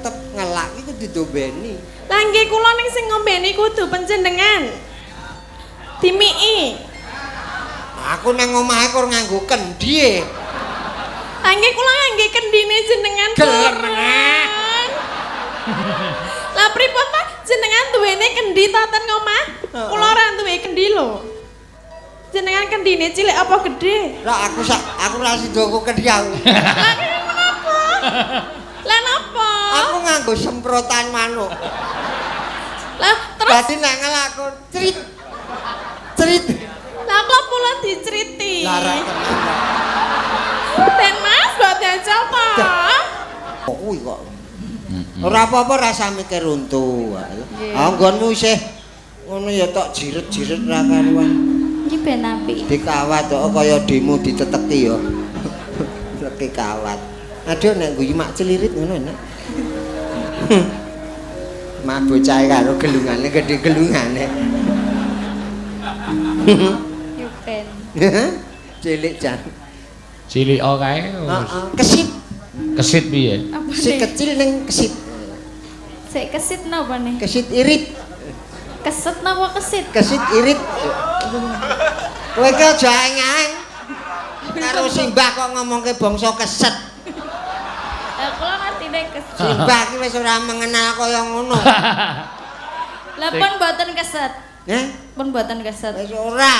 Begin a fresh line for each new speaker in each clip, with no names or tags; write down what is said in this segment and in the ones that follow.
tetep ngelak iki kudu diombeni.
Lah nggih kula ning sing ngombeni kudu panjenengan. Dimiki.
Aku nang omahe kur nganggo kendi e.
Lah nggih kula ngangge kendine jenengan.
Gelem.
Lah pripun ta jenengan duwene kendi ta ten omah? Kula ora duwe kendi lho. Jenengan kendine cilik apa gedhe?
Lah aku sak aku ora sida ku kendi aku.
Lah menapa? Lah napa?
Aku nganggo semprotan manuk.
Lah terus
Dadi nek ngelak aku cerit. Cerit.
Lah kok kula diceriti?
Lah ra tenan.
Ben Mas mbok diajak ta?
Kok kuwi kok. Ora apa-apa rasa mikir untu. Ah nggonmu isih ngono ya tok jiret-jiret ra karuan.
Iki ben apik.
Dikawat kok kaya demo diteteki ya. Teteki kawat. Aduh nek guyu mak celirit ngono enak. Mak bocah karo gelungane gedhe gelungane.
Yo ben.
Cilik jan.
Cilik kae.
Heeh, kesit.
Kesit piye?
Apa
Si
nih?
kecil ning kesit.
Sik kesit napa nih?
Kesit irit.
Keset napa kesit?
Kesit irit. Kowe ki aja aeng-aeng. Karo simbah kok ngomongke bangsa keset.
Lah kula ngertine kesit.
Simbah ki wis ora mengenal kaya ngono.
Lah pun mboten keset.
Heh?
Pun mboten keset.
Wis ora.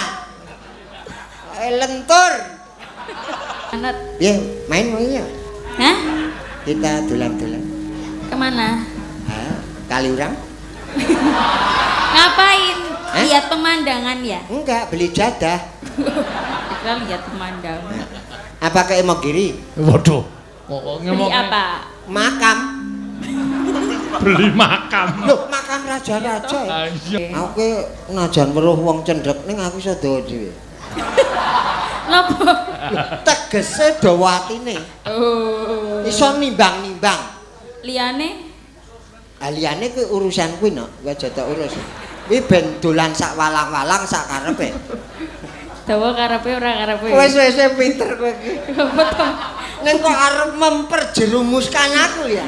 Lentur.
Anut.
Piye, main mau iya?
Hah?
Kita dolan-dolan.
Kemana?
Hah? Kaliurang?
Ngapain?
Hah?
Lihat pemandangan ya?
Enggak, beli jadah.
Kita lihat pemandangan.
Apa ke Imogiri?
Waduh. Kok
Beli
ngomong
apa?
Makam.
Beli makam.
Loh, makam raja-raja.
Ah, iya.
Aku ki najan weruh wong cendhek ning aku iso dawa dhewe.
Napa?
Tegese dawa atine.
Oh.
Iso nimbang-nimbang.
Liyane?
Liyane kuwi urusan kuwi no, kowe aja tok urus. Kuwi ben dolan sak walang-walang sak karepe.
Dawa karepe ora karepe.
Wis wis pinter kowe iki.
Apa to?
Ning kok arep memperjerumuskan aku ya.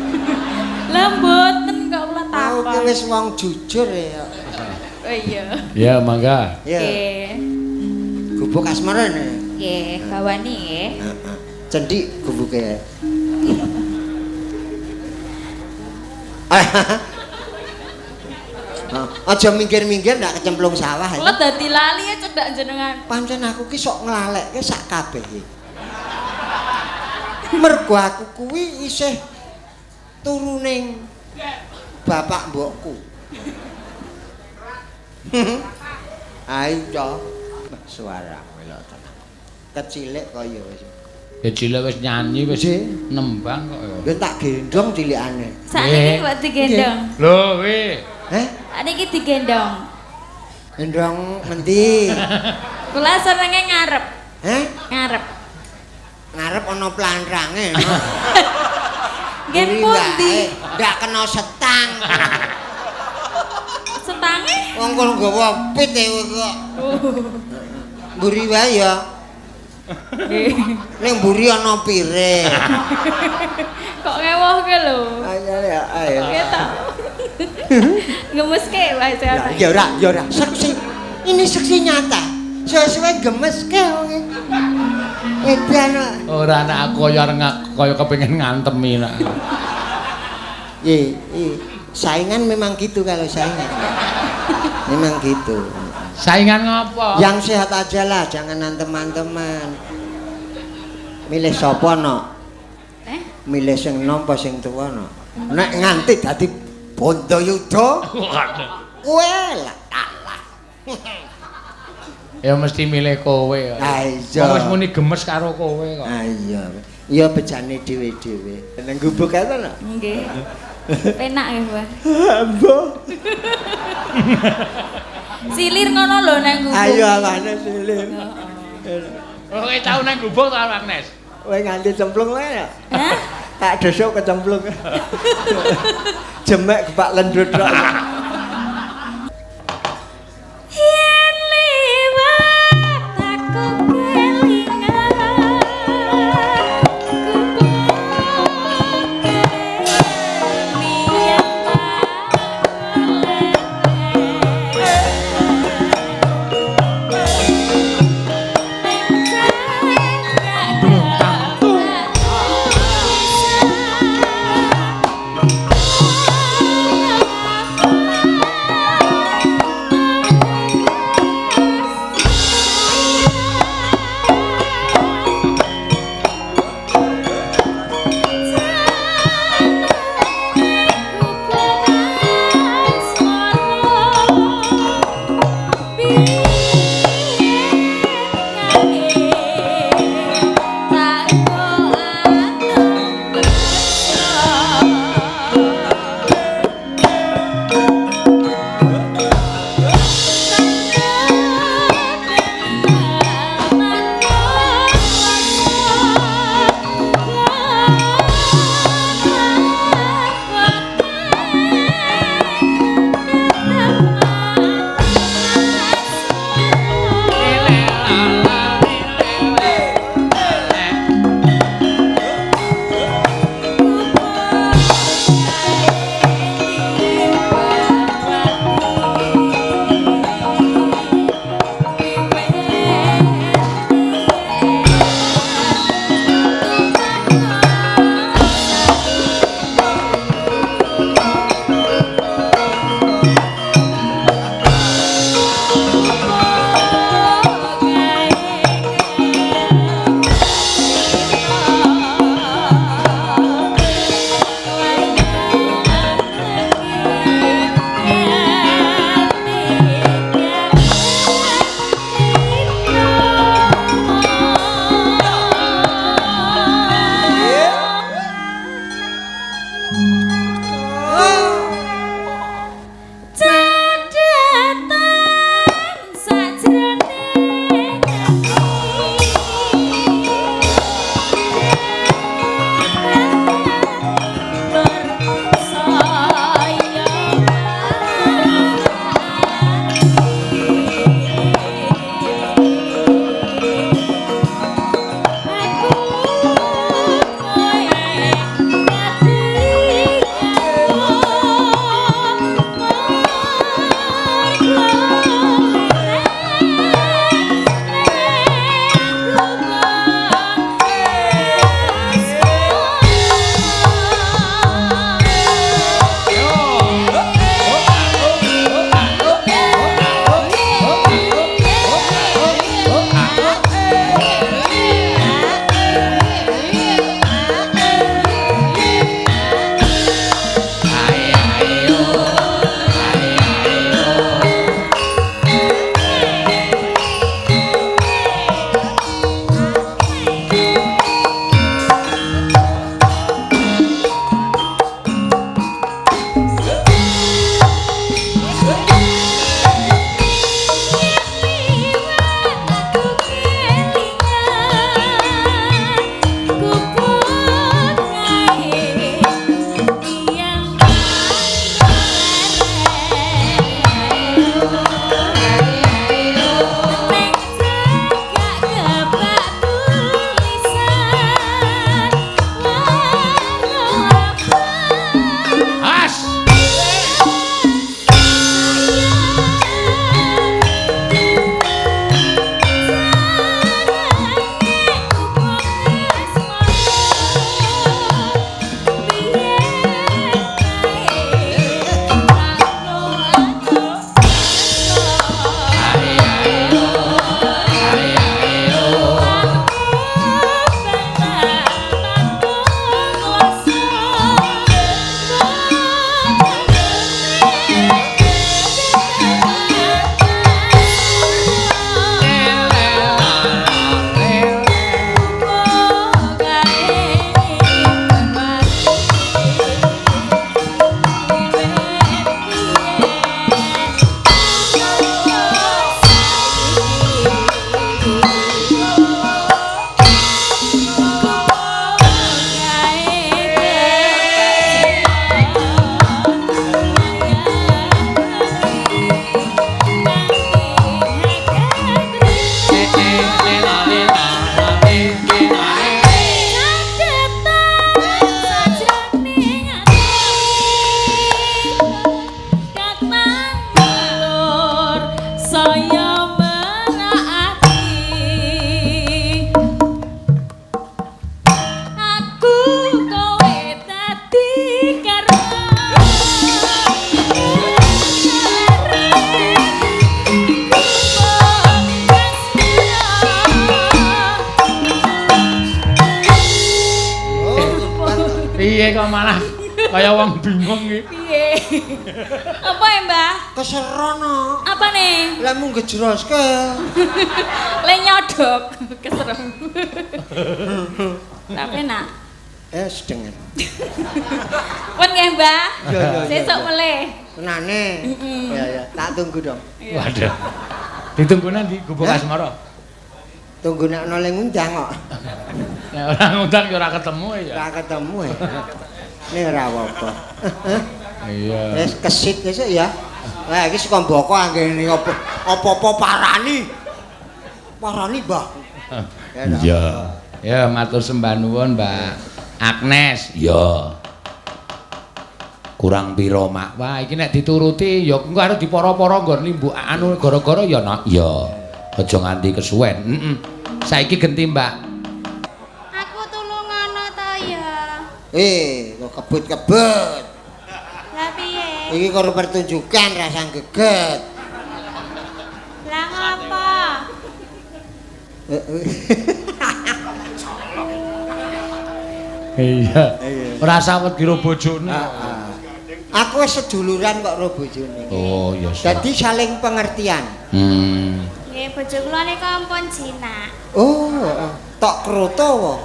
Lah mboten kok kula
Aku
takon.
ki wis wong jujur ya.
Oh iya.
Ya, mangga.
Ya.
Oke.
Gubuk asmara ne.
Nggih, bawani nggih.
Heeh. Cendik gubuke. Aja minggir-minggir ndak kecemplung sawah.
Kula dadi lali ya cedhak jenengan.
Pancen aku ki sok nglalekke sak kabehe. Mergo aku kuwi isih turu ning bapak mbokku. Ayo to. Suara melok tenan. Kecilik kaya wis.
Ya cilik wis nyanyi wis nembang kok ya.
Lha tak gendong cilikane.
Sakniki kok digendong.
Lho, kowe.
Heh?
Sakniki digendong.
Gendong ngendi?
Kula senenge ngarep.
Heh?
Ngarep.
Ngarep ana plantrange.
Nggih pundi?
Ndak kena setang.
Setange?
Wong kono nggawa pit e kok. Mburi wae ya. Ning mburi ana pire.
Kok ngewohke lho.
Ayo ya, ayo.
Ketok. Gemeske wae saya.
Ya ora, ya ora. Saksi. Ini saksi nyata. Suwe-suwe gemeske wong e. Edan kok.
Ora nek aku kaya kaya kepengin ngantemi nek.
Iya, iya. Saingan memang gitu kalau saingan. Memang gitu.
Saingan ngopo?
Yang sehat aja lah, jangan antem-anteman. Milih sapa no?
Eh?
Milih sing nom apa sing tuwa no? Nek nganti dadi Bondayuda, kowe lah kalah.
Ya mesti milih kowe kok.
Ah iya.
Wong wis muni gemes karo kowe kok.
Ah iya. Ya bejane dhewe-dhewe. Nang gubuk kae to no?
Nggih. Penak nggih, Mbah.
Ambo.
Silir ngono lho nang gubuk.
Ayo awane silir.
Heeh.
Oh, kowe tau nang gubuk ta Agnes?
Kowe nganti cemplung wae ya?
Hah?
Tak desuk kecemplung. Jemek gepak lendut tok.
Yen liwat aku kelingan gubuk kene.
malah kaya wong bingung iki.
Piye? Apa ya, Mbah?
Keserono.
Apa nih?
Lah mung gejroske.
Le nyodok keserem. Tapi nak.
Sedengan.
Pun nggih, Mbah.
Iya, iya, iya,
Sesuk
iya.
melih.
Tenane. Ya ya, tak tunggu dong.
Waduh. Ditunggu nanti Gubuk Asmara.
Tunggu nek ana sing ngundang kok.
Nek ora ngundang ya ora ketemu ya.
Ora ketemu ya. Ini ora apa-apa.
Iya.
Wis kesit besok ya. Lah iki saka mboko anggene apa-apa parani. Parani, Mbah.
Iya. Ya matur sembah nuwun, Mbak Agnes. Iya. Kurang pira, Mak? Wah, iki nek dituruti ya engko arep dipara-para nggon limbuk anu gara-gara ya, Nak. Iya. Aja nganti kesuwen. Heeh. Saiki genti, Mbak.
Aku tulungono to ya.
Kok kebut-kebut.
Lah piye?
Iki karo pertunjukan rasa geget.
Lah ngopo?
Iya. Ora sawet kira bojone.
Aku wis seduluran kok karo bojone.
Oh, iya.
Dadi saling pengertian.
Nggih, bojo kula nika ampun jinak.
Oh, heeh. Tok kroto wae.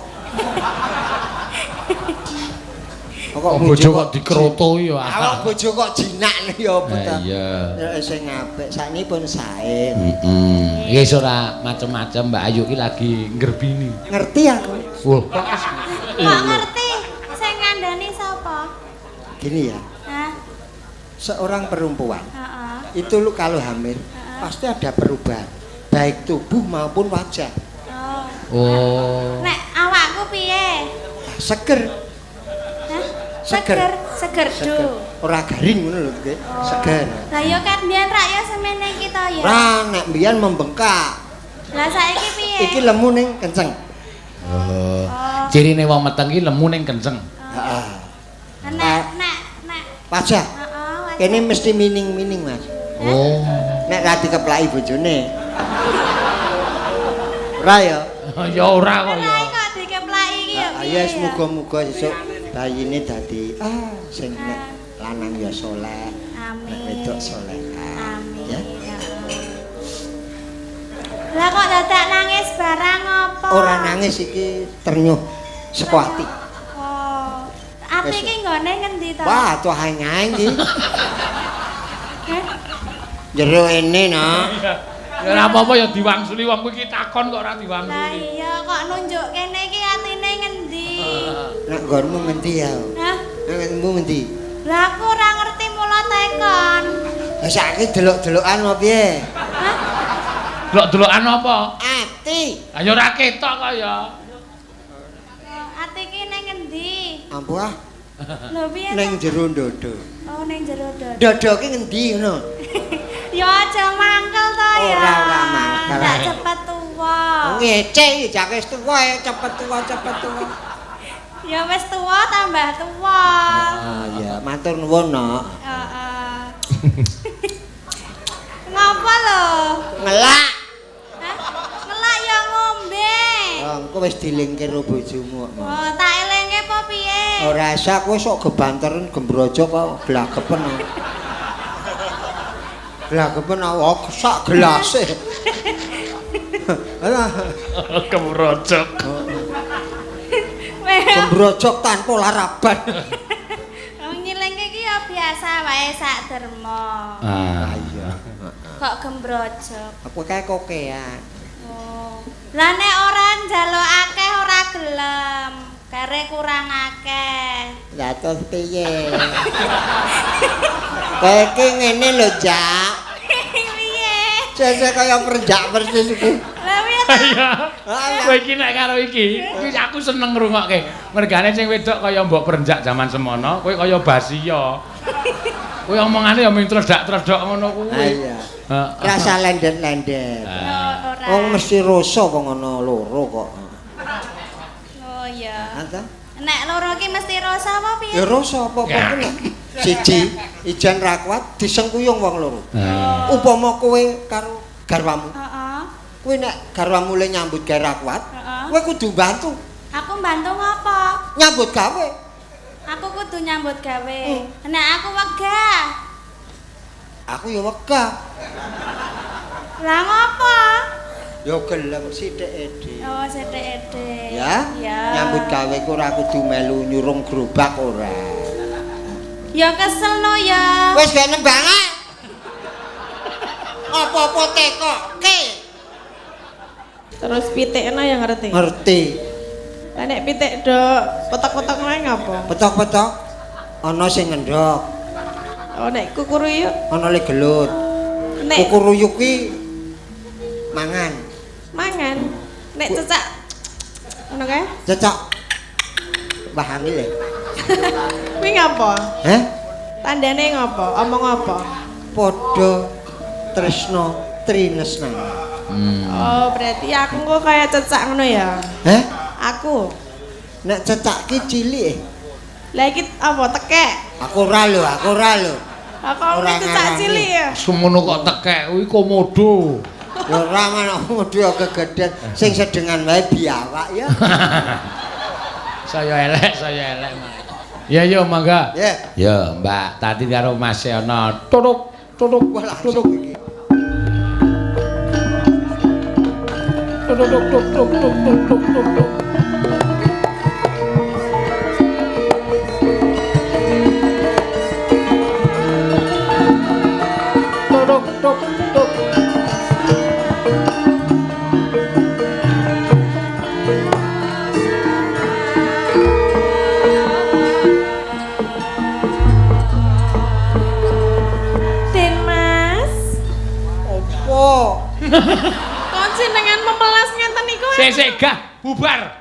Kok
bojo kok dikroto ya.
Awak bojo kok jinak ya apa ta?
Iya.
Ya sing apik sakniki pun sae.
Heeh. Iki wis ora macem-macem Mbak Ayu ki lagi nggerbini.
Ngerti aku.
Wah,
Kok ngerti? Sing ngandani sapa?
Gini ya.
Hah?
Seorang perempuan
Heeh.
itu lu kalau hamil pasti ada perubahan baik tubuh maupun wajah.
Oh.
Oh.
Nek awakku piye?
Seger.
Hah?
Seger.
Seger, seger do.
Ora garing ngono lho, Nggih. Seger.
Lah ya kan biyen rak ya semene iki to ya.
Ora nek mbiyen membengkak.
Lah saiki piye?
Iki lemu ning kenceng.
Oh. Cirine wong meteng iki lemu ning kenceng.
Heeh.
Nek nek nek
Wajah.
heeh, wajah.
Kene mesti mining-mining, Mas.
Oh.
Nek ra dikeplaki bojone. Ora ya?
Ya ora kok ya.
Ora kok dikeplaki iki ya.
Ah, ya muga-muga sesuk bayine dadi sing nek lanang ya saleh,
Amin.
nek wedok salehah.
Amin.
Ya.
Lah kok dadak nangis barang apa?
Ora nangis iki ternyuh saka ati.
Oh. Ati iki nggone ngendi to?
Wah, tuh aing-aing iki.
Heh?
Jero ene, no.
Ya ora apa-apa ya diwangsuli wong kuwi iki takon kok ora
Lah
diwangsuli.
iya kok nunjuk kene iki atine ngendi?
Nek nggonmu ngendi ya?
Hah?
Nek nggonmu ngendi?
Lah aku ora ngerti mula tekon.
Lah saiki delok-delokan apa piye?
Hah?
Delok-delokan apa?
Ati.
Lah ya ora ketok kok ya.
Ati iki ning ngendi?
Ampuh ah,
Lho piye?
ning jero ndodo.
Oh ning jero dodo.
Dodo ki ngendi ngono?
Ya aja mangkel to ya.
Ora, ora mangkel.
Ndak cepet tuwa.
Ngece iki jake wis tuwa ya, cepet tuwa cepet tuwa.
Ya wis tuwa tambah tuwa.
Ah iya, matur nuwun, Nok.
Heeh. Ngapa lho?
Ngelak.
Hah? Ngelak ya ngombe.
Oh, engko wis dilingke karo bojomu kok.
Oh, tak elenge apa piye?
Ora usah kowe sok gebanteren gembrojo kok glagepen. Glagepen oh sak gelase. Alah,
Kemrojok.
gembrojok tanpa laraban.
Wong nyilengke iki ya biasa wae sak derma.
Ah
iya.
Kok gembrojok.
Aku kae kokean.
Oh. Lah nek ora njaluk akeh ora gelem. Kare kurang akeh.
Lah terus piye? Kowe iki ngene lho, Jak.
Piye?
Sesuk kaya perenjak persis iki.
Lah piye to?
Iya. Kowe iki nek karo iki, iki aku seneng ngrungokke. Mergane sing wedok kaya mbok perenjak jaman semono, kowe kaya basiya. Kowe omongane ya mung tredak-tredok ngono kuwi.
Ah iya.
Heeh.
Rasa lendet-lendet.
Oh, ora.
Wong mesti rasa wong ana loro kok.
Oh iya.
Anta?
Nek loro ki mesti rasa apa piye?
Ya rasa apa-apa ku nek siji ijan ra kuat disengkuyung wong loro.
Ah.
Upama kowe karo garwamu,
Heeh.
kowe nek garwamu le nyambut gawe ra kuat,
Heeh.
kowe kudu bantu
Aku mbantu ngopo?
nyambut gawe.
Aku kudu nyambut gawe. Nek aku wegah.
Aku ya wegah.
Lah ngopo?
Ya gelem sithik ede.
Oh, sithik ede.
Ya.
Ya.
Nyambut gawe ku ora kudu melu nyurung gerobak ora.
Ya kesel no ya.
Wis gak nembang. Apa-apa tekoke.
Terus pitikno ya ngerti.
Ngerti.
Lah nek pitik do petok-petok wae ngapa?
Petok-petok ana sing ngendhok,
Oh nek kukuruyuk,
ana le gelut.
nek
Kukuruyuk kuwi mangan.
mangan, nek cecak ngono kae.
Cecak. Wah angel e.
Kuwi ngapa?
Heh?
Tandane ngapa? Omong apa?
Padha tresna trinesnani.
Oh, berarti aku kok kayak cecak ngono ya.
Heh?
Aku.
Nek cecak ki cilik e.
Lah iki apa tekek?
Aku ora lho, aku ora lho.
Aku ora cecak cilik ya.
Semono kok tekek kuwi komodo.
Ya ora ngono komodo kegedhen sing sedengan wae biawak ya.
Saya elek, saya elek. Ya yo mangga.
Ya.
Ya, Mbak Tati karo Mas ana tutuk tutuk
Wah langsung
tutuk
iki.
Tutuk tuk tuk tuk tuk tuk tuk tuk. Tutuk tuk tuk.
Den Mas.
Opo?
Kok jenengan memelas ngenten niku?
Sik sik gah bubar.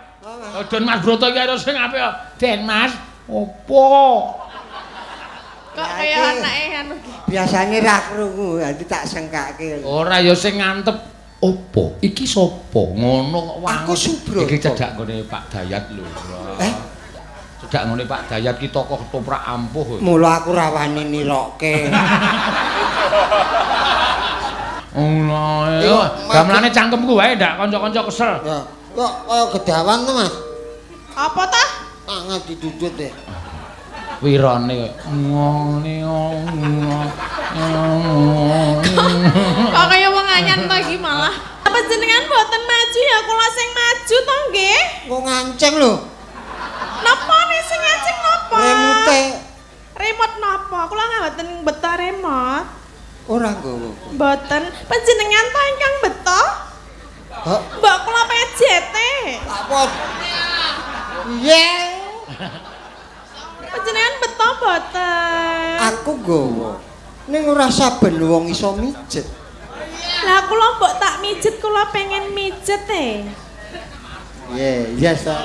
Don Mas Broto iki harus sing apik. Den Mas, opo?
Kok kaya anake anu ki.
Biasane ra krungu, dadi tak sengkake.
Ora ya sing ngantep opo? Iki sapa? Ngono kok wangun.
Aku Subroto.
Iki cedhak nggone Pak Dayat lho.
Eh?
Cedhak nggone Pak Dayat ki tokoh ketoprak ampuh.
Mula aku ra wani nirokke.
Ngono. Gamelane cangkemku wae ndak kanca-kanca kesel.
Ya, kok kaya gedawan to, Mas?
Apa ta?
Tangan didudut deh.
Wirane ngene ngono.
Kok kaya wong anyan to iki malah. Apa jenengan mboten maju ya kula sing maju to nggih?
Kok nganceng lho?
Napa nih sing nganceng napa?
Remote.
Remote napa? Kula mboten beto remote.
Ora nggawa.
Mboten. Panjenengan ta ingkang beto?
Hah?
Mbok kula PJT.
Apa? Iya.
Panjenengan beto mboten?
Aku nggawa. Ning ora saben wong iso mijet.
Lah kula mbok tak mijet, kula pengen mijet e.
Iya, iya so.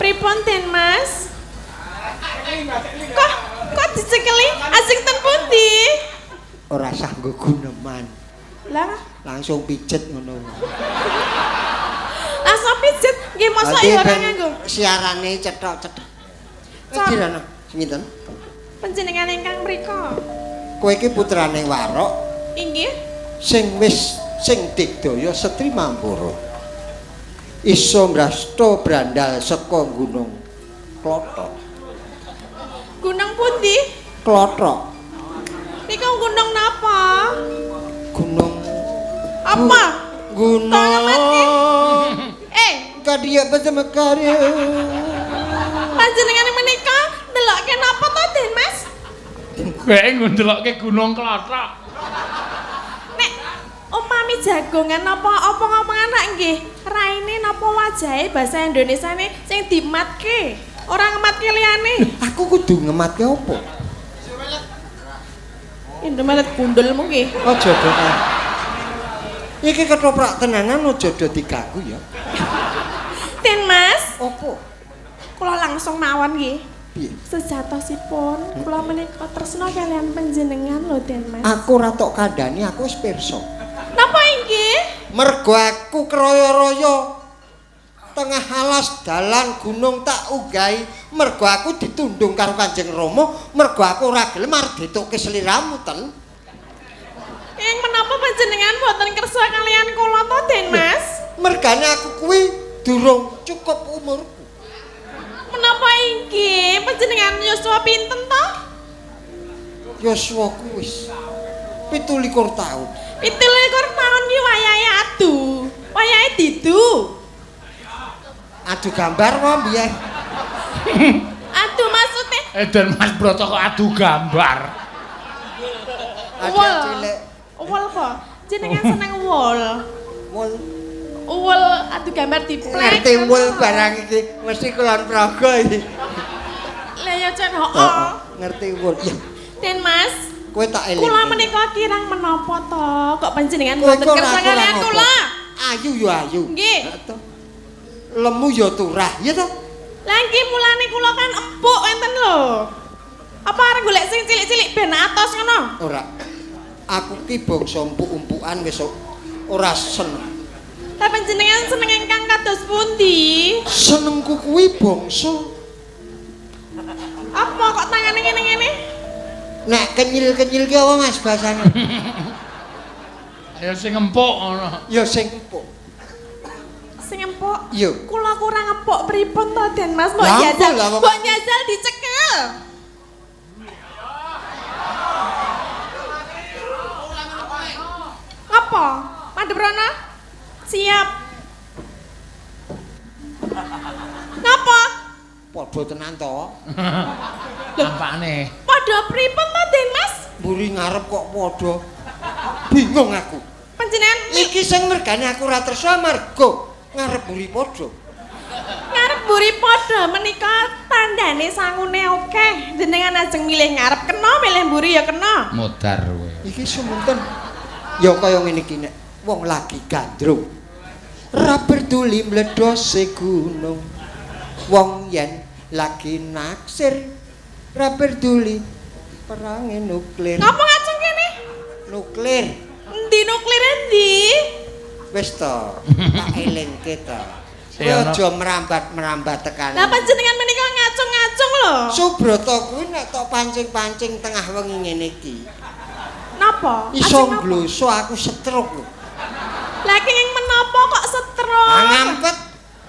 Pripun Den Mas? Kok kok dicekeli asing ten pundi?
Ora sah nggo guneman.
Lah
langsung pijet ngono.
Langsung pijet nggih mosok ya ora nganggo.
Siarane cethok-cethok. Dirana, sinten?
Panjenengan ingkang mriku.
Kowe iki putrane Warok.
Inggih.
Sing wis sing digdaya Setri Mampura. Iso mrasta brandal saka Gunung Klothok.
Gunung pundi?
Klothok.
Niku gunung napa?
Gunung
apa?
Gunung. Kadiya besemekare.
Panjenengan menika ndelokke napa to, Den Mas?
Kowe ndelokke Gunung Klothok.
Nek umpami jagongan napa apa ngomongan rak nggih, raine napa wajahe basa Indonesiane sing dimatke, ora ngematke liyane.
Aku kudu ngematke apa?
Indomaret gundelmu nggih.
Aja do. Iki ketoprak tenanan aja do diganggu ya.
Den Mas,
opo?
Kula langsung mawon nggih.
Piye?
Sejatosipun kula menika tresna kaliyan panjenengan lho Den Mas.
Aku ora tok kandhani, aku wis pirsa.
Napa inggih?
Mergo aku kroyo-royo tengah alas dalan gunung tak unggahi, mergo aku ditundung karo Kanjeng Rama, mergo aku ora gelem arep ditukke sliramu ten.
Ing menapa panjenengan boten kersa kaliyan kula to Den Mas?
Mergane aku kuwi durung cukup umurku.
Menapa inggih? Panjenengan yuswa pinten to?
Yuswaku wis 27 taun.
27 taun ki wayahe adu. Wayahe didu.
Adu gambar wae mbiyen.
Adu maksude
Edan Mas Broto kok adu gambar.
Adu cilik.
Wol apa? Jenengan seneng wol.
Wol.
Wol adu gambar diplek.
Ngerti wol barang iki mesti Kulon Progo iki.
Lah ya jan heeh.
Ngerti wol. Ya.
Den Mas,
kowe tak eling.
Kula menika kirang menapa to? Kok panjenengan mboten kersa kalian kula?
Ayu ya ayu.
Nggih.
Lemu ya turah, ya to?
Lah nggih mulane kula kan empuk enten lho. Apa arep golek sing cilik-cilik ben atos ngono?
Ora. Aku ki bangsa empuk-empukan wis ora seneng.
Lah panjenengan seneng ingkang kados pundi?
Senengku kuwi bangsa.
Apa kok tangane ngene-ngene?
Nek kenyil-kenyil ki apa Mas bahasane?
Ya sing empuk ngono.
Ya sing empuk.
Sing empuk?
Iya.
Kula kurang empuk pripun to Den Mas? Mbok jajal, mbok jajal dicekel. Apa? Madhep rono? Siap. Ngapa?
Padha tenan to.
Tampakne.
Padha pripun to Den Mas?
Mburi ngarep kok padha. Bingung aku.
Panjenengan
iki sing mergane aku ora tresna marga ngarep mburi padha.
Ngarep mburi padha menika tandane sangune akeh. Jenengan ajeng milih ngarep kena, milih mburi ya kena.
Modar kowe.
Iki sumunten. Ya kaya ngene iki nek wong lagi gandrung. Ra peduli mledhose gunung. Wong yen lagi naksir ra peduli perange nuklir.
Ngapa ngacung kene?
Nuklir.
Endi nuklire endi?
Wis to, tak elingke to. Kowe aja merambat-merambat tekan.
Lah panjenengan menika ngacung-ngacung lho.
Subrata kuwi nek tok pancing-pancing tengah wengi ngene iki.
Napa?
Iso ngloso aku stroke lho.
Lah kenging menapa kok stroke?
Ah ngampet.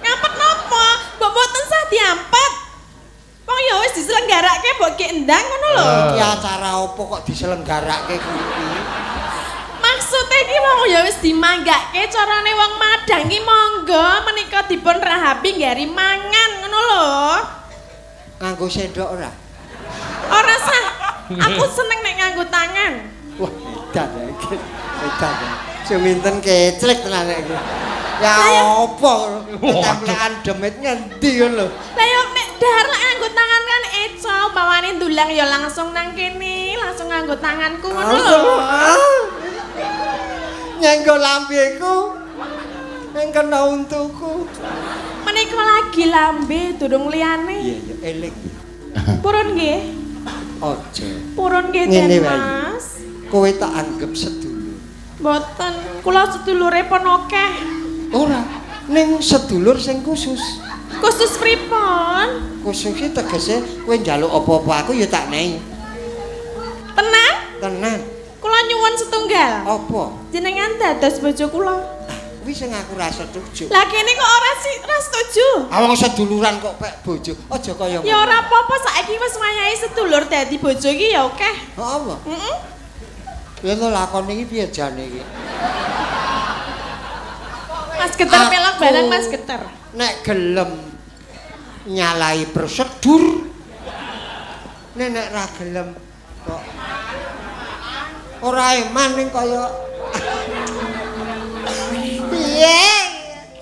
Ngampet napa? Mbok mboten sah diampet. Wong ya wis diselenggarake mbok ki endang ngono lho.
Iki acara apa kok diselenggarake kuwi?
Maksude iki wong ya wis dimanggake carane wong madang iki monggo menika dipun rahapi nggari mangan ngono lho.
Nganggo sendok ora?
Ora sah. Aku seneng nek nganggo tangan.
Wah, edan ya iki. Edan. Suminten keclek tenan iki. Ya apa ketemplekan demit ngendi ngono lho.
Lah ya nek dahar lek nganggo tangan kan eco, umpamane ndulang ya langsung nang kene, langsung nganggo tanganku ngono lho.
Nyenggo lambeku. Ning kena untuku.
Menika lagi lambe durung liyane.
Iya iya eling.
Purun nggih.
Aja.
Purun nggih Den Mas.
Kowe tak anggap sedulur.
Mboten, kula sedulure pun akeh.
Ora, ning sedulur sing khusus.
Khusus pripun?
Khusus iki tegese kowe njaluk apa-apa aku ya tak nehi.
Tenan?
Tenan.
Kula nyuwun setunggal.
Apa?
Jenengan dados bojo kula.
Kuwi sing aku ra setuju.
Lah kene kok ora sih ra setuju?
Ah wong seduluran kok pek bojo. Aja kaya
ngono. Ya ora apa-apa saiki wis wayahe sedulur dadi bojo iki ya akeh.
Heeh apa?
Heeh.
Piye to lakon iki piye jane iki?
Mas Geter melok barang Mas Geter.
Nek gelem nyalai prosedur. Nek nek ra gelem kok ora eman ning kaya piye?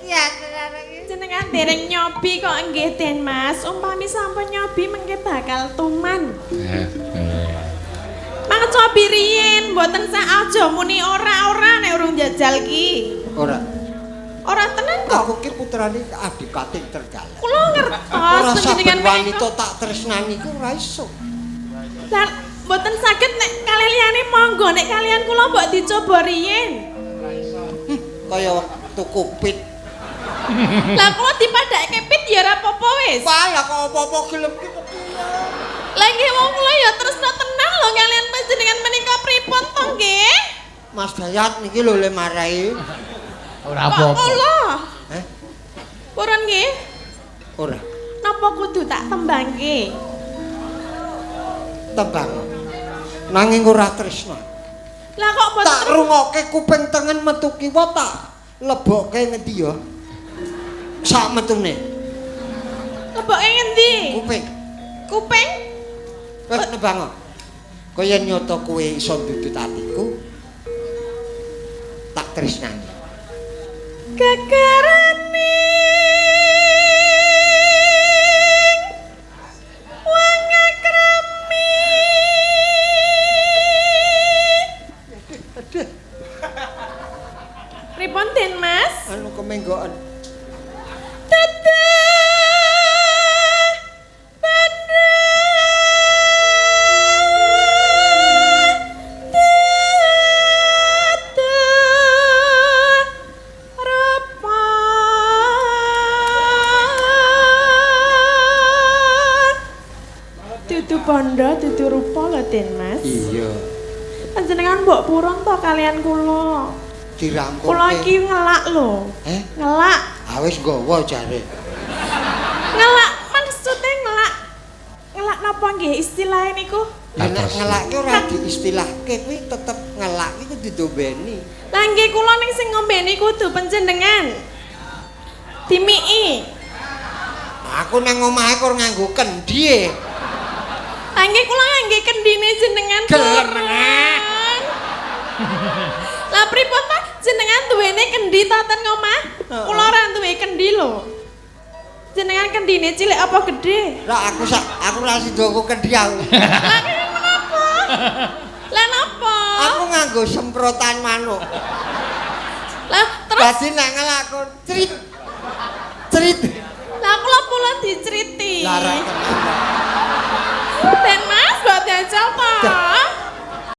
Ya
jenengan dereng nyobi kok nggih Den Mas. Umpami sampun nyobi mengke bakal tuman. Mang cobi riyin mboten sak aja muni ora-ora nek urung jajal ki.
Ora.
Ora tenan kok.
Aku ki putrane Adipati Trenggalek.
Kula ngertos
panjenengan wanita tak tresnani ku ora iso.
Lah mboten saged nek kalih liyane monggo nek kalian kula mbok dicoba riyin.
Ora iso. Kaya tuku pit.
Lah kula dipadhake pit ya ora apa-apa wis.
Wah, lah kok apa-apa gelem ki kepiye.
Lah nggih wong kula ya tresna tenan lho kalian panjenengan menika pripun to nggih?
Mas Dayat niki lho le marai.
Ora apa-apa.
Kula.
Heh.
Purun nggih?
Ora.
Napa napa kudu tak tembangke?
Tembang. Nanging ora tresna.
Lah kok mboten
Tak rungokke kuping tengen metu kiwa tak lebokke ngendi ya? Sak metune.
Leboke ngendi?
Kuping.
Kuping?
Wis nembang. Kaya nyata kowe iso ndudut atiku. Tak tresnani.
Gegerane wong akrami.
Aduh,
Pripun Den Mas?
Anu kemenggokan.
Dudu bondo, dudu rupa lho Den Mas.
Iya.
Panjenengan mbok purun to kalian kula.
Dirampungke.
Kula iki ngelak lho.
Eh?
Ngelak.
Ah wis nggawa jare.
Ngelak maksudnya ngelak. Ngelak napa nggih istilahe niku?
Lah nek ngelak ki ora diistilahke kuwi tetep ngelak ki kudu diombeni.
Lah nggih kula ning sing ngombeni kudu panjenengan. Dimiki.
Aku nang omahe kok nganggo kendi e.
Lah nggih kula ngangge kendine jenengan.
Gelem
turun. Lah pripun ta jenengan duwene kendi ta ten omah? Kula ora duwe kendi lho. Jenengan kendine cilik apa gedhe?
Lah aku sak aku ora sida aku kendi aku.
Lah kene menapa? Lah napa?
Aku nganggo semprotan manuk.
Lah terus
Dadi nek ngelak aku cerit. Cerit.
lah kula pula diceriti.
Lah ra